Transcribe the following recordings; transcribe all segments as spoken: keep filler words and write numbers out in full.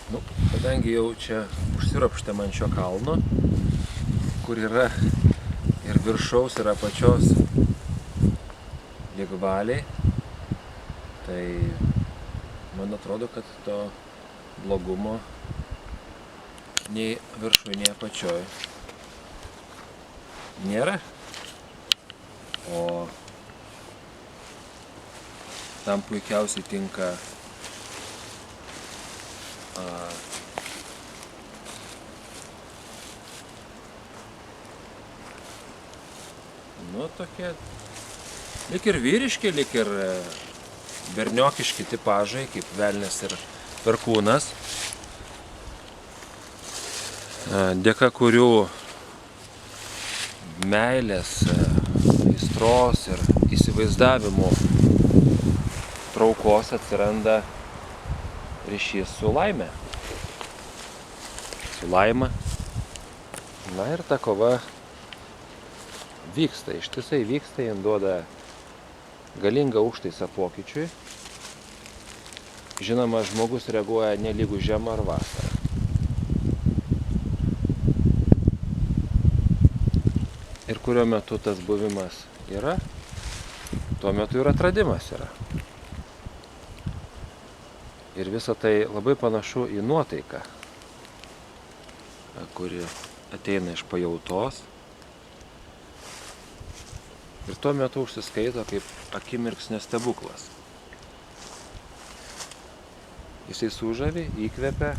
Nu, kadangi jau čia užsiropštėm ant šio kalno, kur yra ir viršaus, ir apačios lig valiai, tai man atrodo, kad to blogumo nei viršuj, nei apačioj nėra. O tam puikiausiai tinka, a, nu, tokie lyg ir vyriški, lyg ir, e, berniokiški tipažai, kaip Velnias ir Perkūnas, e, dėka kurių meilės, e, aistros ir įsivaizdavimo traukos atsiranda ryšys su laime. Su laima. Na ir ta kova vyksta, ištisai vyksta, jin duoda galingą užtaisą pokyčiui. Žinoma, žmogus reaguoja nelygu žiema ar vasara. Ir kuriuo metu tas buvimas yra, tuo metu ir atradimas yra. Ir visa tai labai panašu į nuotaiką, kuri ateina iš pajautos. Ir tuo metu užsiskaito kaip akimirksnio stebuklas. Jisai sužavi, įkvepia.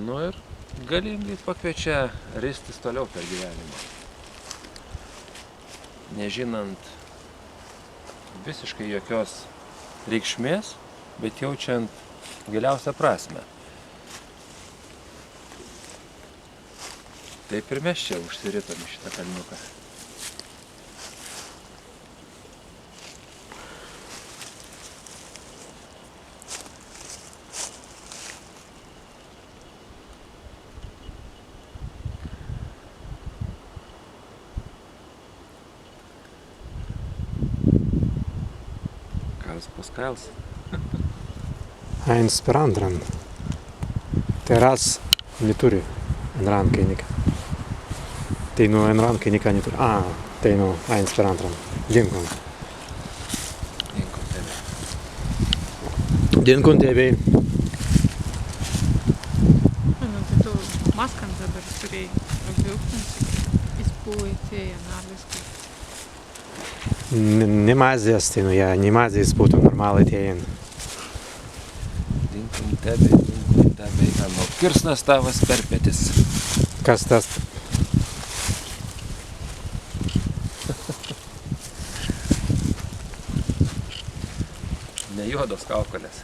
Nu ir galingai pakviečia ristis toliau per gyvenimą. Nežinant visiškai jokios reikšmės, bet jaučiant giliausią prasmę. Taip ir mes čia užsiritom į šitą kalniuką. Kāds paskails? Aīns per āntran. Tēr as ni turri en rānkai nika. Teinū en rānkai nika ni turri. Ā, teinū aīns per āntran. Dīnkun. Dīnkun tebbei. Dīnkun tebbei. Nu, tēt tū maskan dabber turri apvilktun, cik izpūlai tēt en arwiskai. Ni, ni mazzi ast, nu jā, ni mazzi izpūtun, normāli tēt en. Dīnkun tebbei, dīnkun tebbei, ka nu kirsnas tawwas perpetis. Kas tas? Ne juodos kaukolės.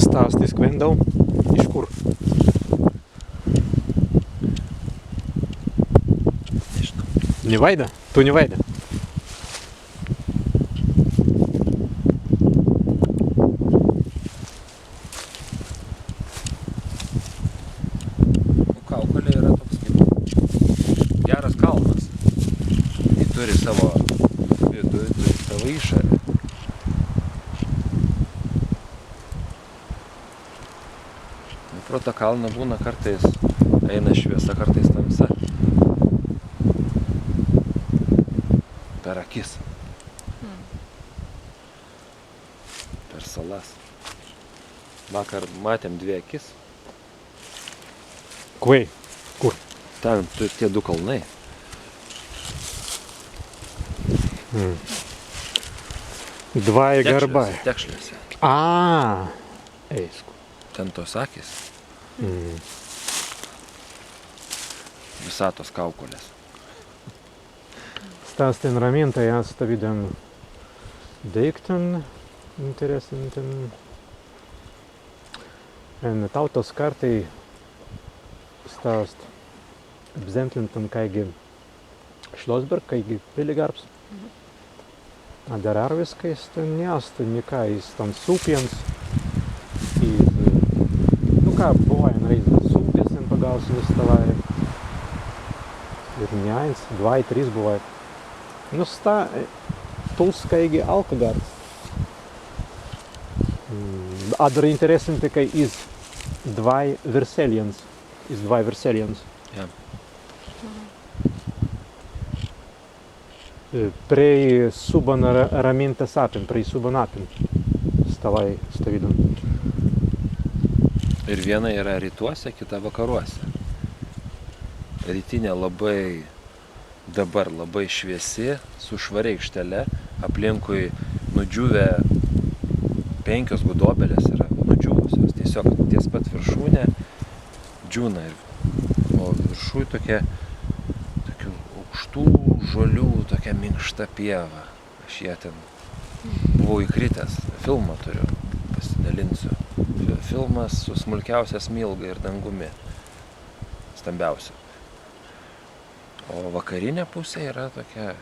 Stas tis kwendau, iz kur? Ni waīda, tū ni waīda. Nu, kaukolė yra toks kaip geras kalnas. Ji turi savo vidų, turi savo išorę. Nu, pro tą kalną būna kartais eina šviesa, kartais tamsa. Per akis. Hmm. Per salas. Vakar matėm dvi akis. Kwēi? Kur? Ten, tu, tie du kalnai. Mm. Dwāi garbai. Tekšliuose, tekšliuose. Ā, eisku. Ten tos akys. Mm. Visatos kaukolės. Sta ast en Ramīntai, ast stawīdan deīktan interessantan. En tāutas kārtai sta ast ebzentlintan kāigi Šlosberg, kāigi pilligarbs. Mhm. Adder arwiskai stan ni ast nika iz stans upjans. Iz, nu, ka buwāi en rēizan upjas en pagaūsenai stalāi. Ir ni aīns, dwāi, trīs buwāi. Nu sta, e, tūls kāigi alkagars. Mm, adder interessantai, kāi iz dwāi wīrseljans, iz dwāi wīrseljans. Jā. E, prei subban Ra-, Ramintas appin, prei subban appin. Stalāi stawīdan. Ir viena yra rytuose, kita vakaruose. Rytinė labai, dabar labai šviesi, su švaria aikštele, aplinkui nudžiūvę penkios gudobelės yra nudžiūvusios, tiesiog ties pat viršūne džiūna, ir, o viršuj tokia, tokių aukštų žolių, tokia minkšta pieva. Aš ją ten buvau įkritęs, filmą turiu, pasidalinsiu. Fi-, filmas su smulkiausia smilga ir dangumi stambiausiu. O vakarinė pusė yra tokia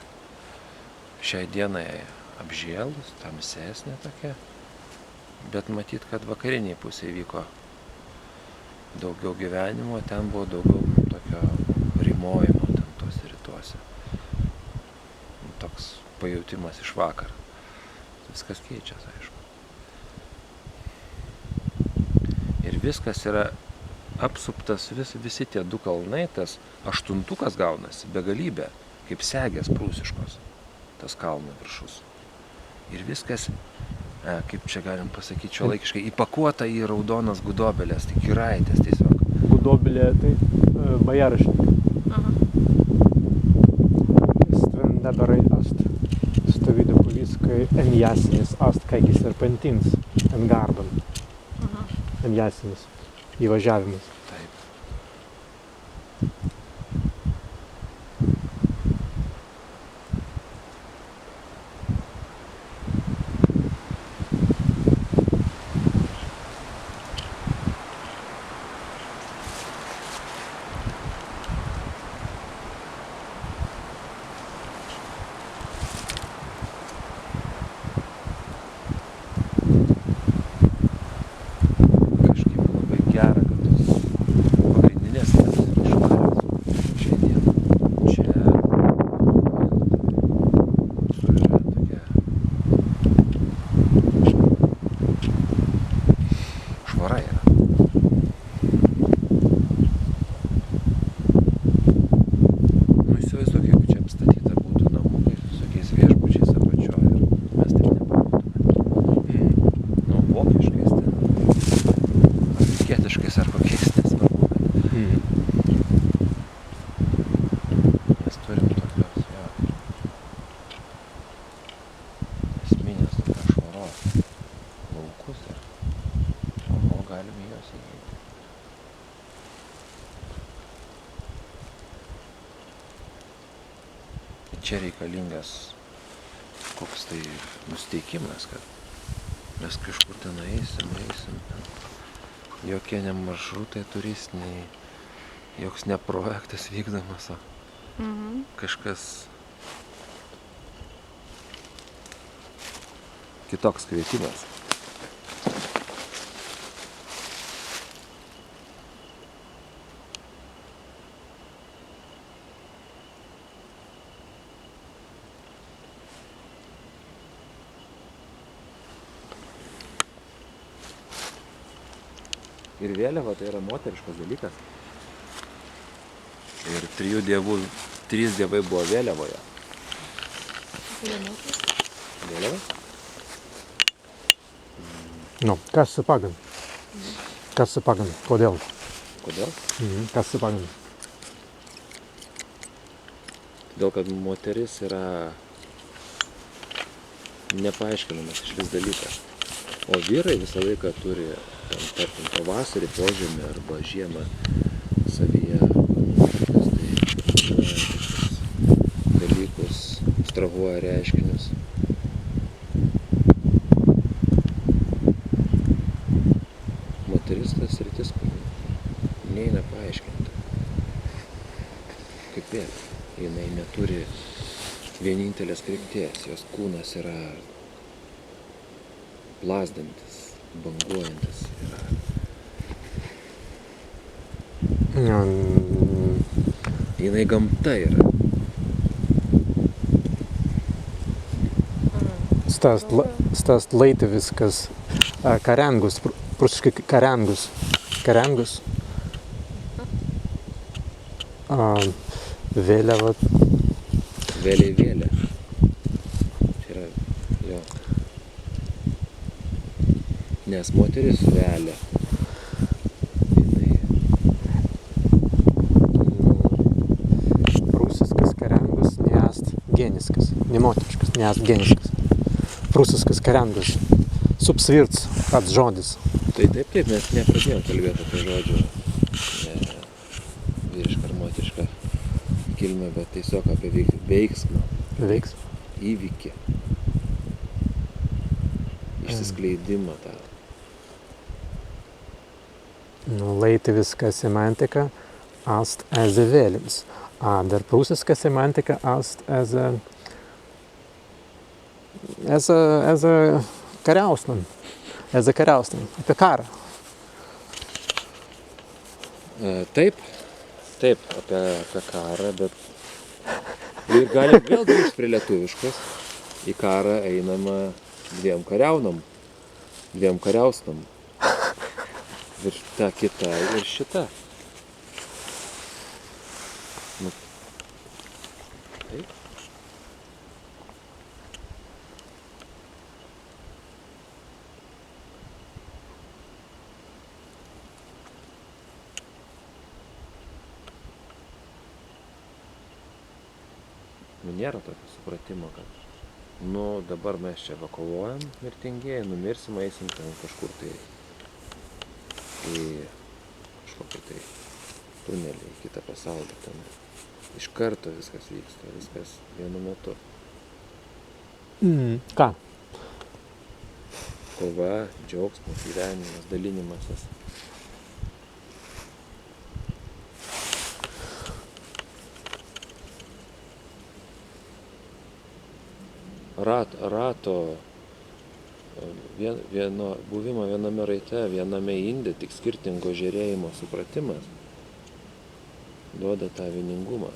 šiai dienai apžėlus, tamsesnė tokia. Bet matyt, kad vakarinėj pusėj vyko daugiau gyvenimo, ten buvo daugiau tokio rymojimo ten tuose rytuose. Toks pajautimas iš vakar. Viskas keičias, aišku. Ir viskas yra apsuptas, vis-, visi tie du kalnai, tas aštuntukas gaunasi, begalybė, kaip segės prūsiškos, tas kalno viršus. Ir viskas, e, kaip čia galim pasakyt šiuolaikiškai, įpakuota į raudonas gudobeles, tai giraitės tiesiog. Gudobelė tai, e, bajāriška. Aha. Stwen dabber ast stawīds pawīdis, kāi en jāsenis ast kāigi serpentins en garban. Aha. En jāsenis. Įvažiavimas. Taip. Kažkaip labai gera, kad tos pagrindinės tas švarios šiai dienai. Čia visur yra tokia švara yra. Nu, įsivaizduok, jeigu čia apstatyta būtų namukai su visokiais viešbučiais apačioj, ir mes taip nepabūtume. Mm. Nu, vokiškais ten, afrikietiškais ar kokiais, nesvarbu, bet Mm. mes turim tokios, jo, esminės tokios švaros laukus ir, oho, galim į juos įeiti. Čia reikalingas koks tai nusiteikimas, kad mes kažkur ten nueisim, nueisim ten. Jokie ne maršrutai turistiniai, joks ne projektas vykdomas, o Mhm. kažkas kitoks kvietimas. Ir vėliava tai yra moteriškas dalykas. Ir trijų dievų, trys dievai buvo vėliavoje. Kodėl moteris? Vėliava? Nu, kas paggan? Kas paggan? Kodėl? Kodėl? Mhm, kas paggan? Todėl, kad moteris yra nepaaiškinamas išvis dalykas. O vyrai visą laiką turi, ten, tarkim, pavasarį, požemį arba žiemą savyje kažkokius tai dalykus, abstrahuoja reiškinius. Moteris ta sritis, kur neina paaiškint. Kaip ir jinai neturi vienintelės krypties, jos kūnas yra plazdantis, banguojantis yra. Jinai gamta yra. Sta ast la-, sta ast laītawiskas, ā, karjāngus, pr-, prūsiškai k-, karjāngus. Karjāngus. Ā, vėliava. Vėliai vėlia. Čia yra, jo. Nes moteris velia. Jinai, mm, prūsiskas karjāngus ni ast genniskas, ni moteriškas, ni ast genniskas. Prūsiskas karjāngus, subs wīrds, pats žodis. Tai taip, taip, mes nepradėjom kalbėt apie žodžio, e, vyrišką ar moterišką kilmę, bet tiesiog apie veik-, veiksmą. Veiksmą. Įvykį. Išsiskleidimą tą. Nu, laītawiska semantika ast ezze wēlins. Adder prūsiska semantika ast ezze, ezze, ezze karjausnan. Ezze karjausnan. Apie karą. E, taip, taip, apie, apie karą, bet ir galim vėl grįžt prie lietuviškos. Į karą einama dviem kariaunom, dviem kariausnom. Ir ta kita, ir šita. Nu, taip. Nu, nėra tokio supratimo, kad, nu, dabar mes čia va kovojam, mirtingieji, numirsim, eisim ten kažkur tai į kažkokį tai tunelį, į kitą pasaulį. Ten iš karto viskas vyksta, viskas vienu metu. Mm, ką? Kova, džiaugsmas, gyvenimas, dalinimasis. Rat-, rato, vien-, vieno, buvimą viename rate, viename inde, tik skirtingo žiūrėjimo supratimas duoda tą vieningumą.